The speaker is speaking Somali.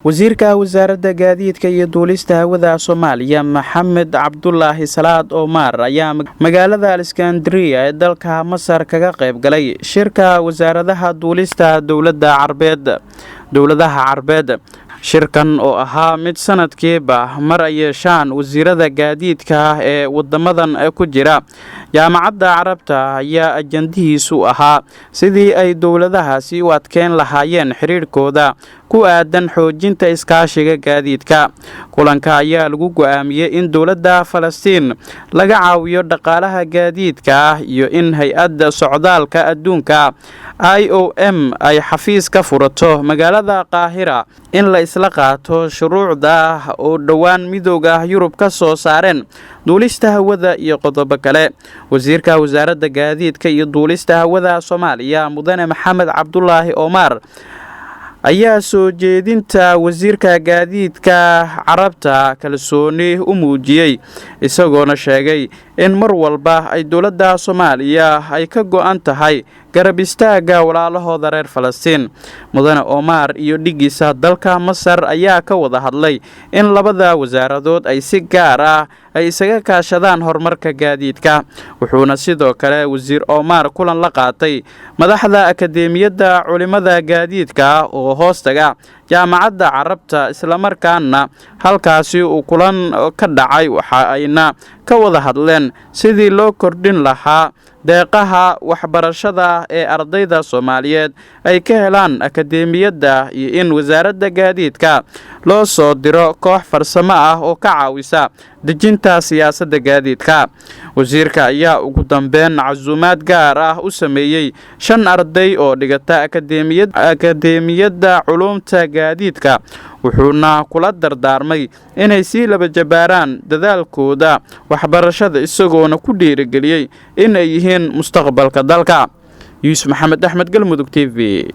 Wasiirka Wasaaradda Gaadiidka iyo Duulista Hawada Soomaaliya, Maxamed Cabdulaahi Salaad Omar, ayaa magaalada Aleskandriya ee dalka Masar kaga qayb galay shirka wasaaradaha duulista dowlada Carbeed, dowladaha Carbeed. Shirkan oo ahaa mid sanadkiiba mar ay yeeshaan wasiirada gaadiidka ee wadamadan ku jira Jaamacadda Carabta ayaa ajandihiisu ahaa sidii ay dowladahaasi u adkeyn lahaayeen xiriirkooda ku aadan xoojinta iskaashiga gaadiidka. Kulanka ayaa lagu go'aamiyey in dowladda Falastiin laga caawiyo dhaqaalaha gaadiidka iyo in Hay-adda Socdaalka Adduunka, IOM, ay xafiis ka furato magaalada Qaahira, in la isla qaato shuruucda oo dhowaan Midooda Yurub ka soo saareen duulista hawada iyo qodobo kale. Wasiirka Wasaaradda Gaadiidka iyo Duulista Hawada Soomaaliya, Mudane Maxamed Cabdulaahi Omar, ayaa soo jeedinta wasiirka gaadiidka Carabta kalsooni u muujiyey, isagoona sheegay in mar walba ay dowladda Soomaaliya ay ka go'an tahay garab istaagga walaalahooda reer Falastiin. Mudane Omar iyo dhigiisa dalka Masar ayaa ka wada hadlay in labada wasaaradood ay si gaar ah ay isaga kaashadaan horumarka gaadiidka. Wuxuuna sidoo kale Wasiir Omar kulan la qaatay madaxda Akadeemiyadda Culimada Gaadiidka oo hoostaga Jaamacadda Carabta, islamarkaana halkaasi uu kulan ka dhacay. Waxa ayna ka wada hadleen sidii loo kordhin lahaa deeqaha waxbarashada ee ardayda Soomaaliyeed ay ka helaan akadeemiyadda iyo in Wasaaradda Gaadiidka loo soo diro koox farsamo ah oo ka caawisa dejinta siyaasadda gaadiidka. Wasiirka ayaa ugu dambeyn casuumaad gaar ah u sameeyey shan arday oo dhigata Akadeemiyadda Culumta Gaadiidka, wuxuuna kula dardaarmay inay sii laba jabaaraan dadaalkooda waxbarashada, isagoona ku dhiirigeliyey in ay yihiin mustaqbalka dalka. Yuusuf Maxamed Axmed, Galmudug TV.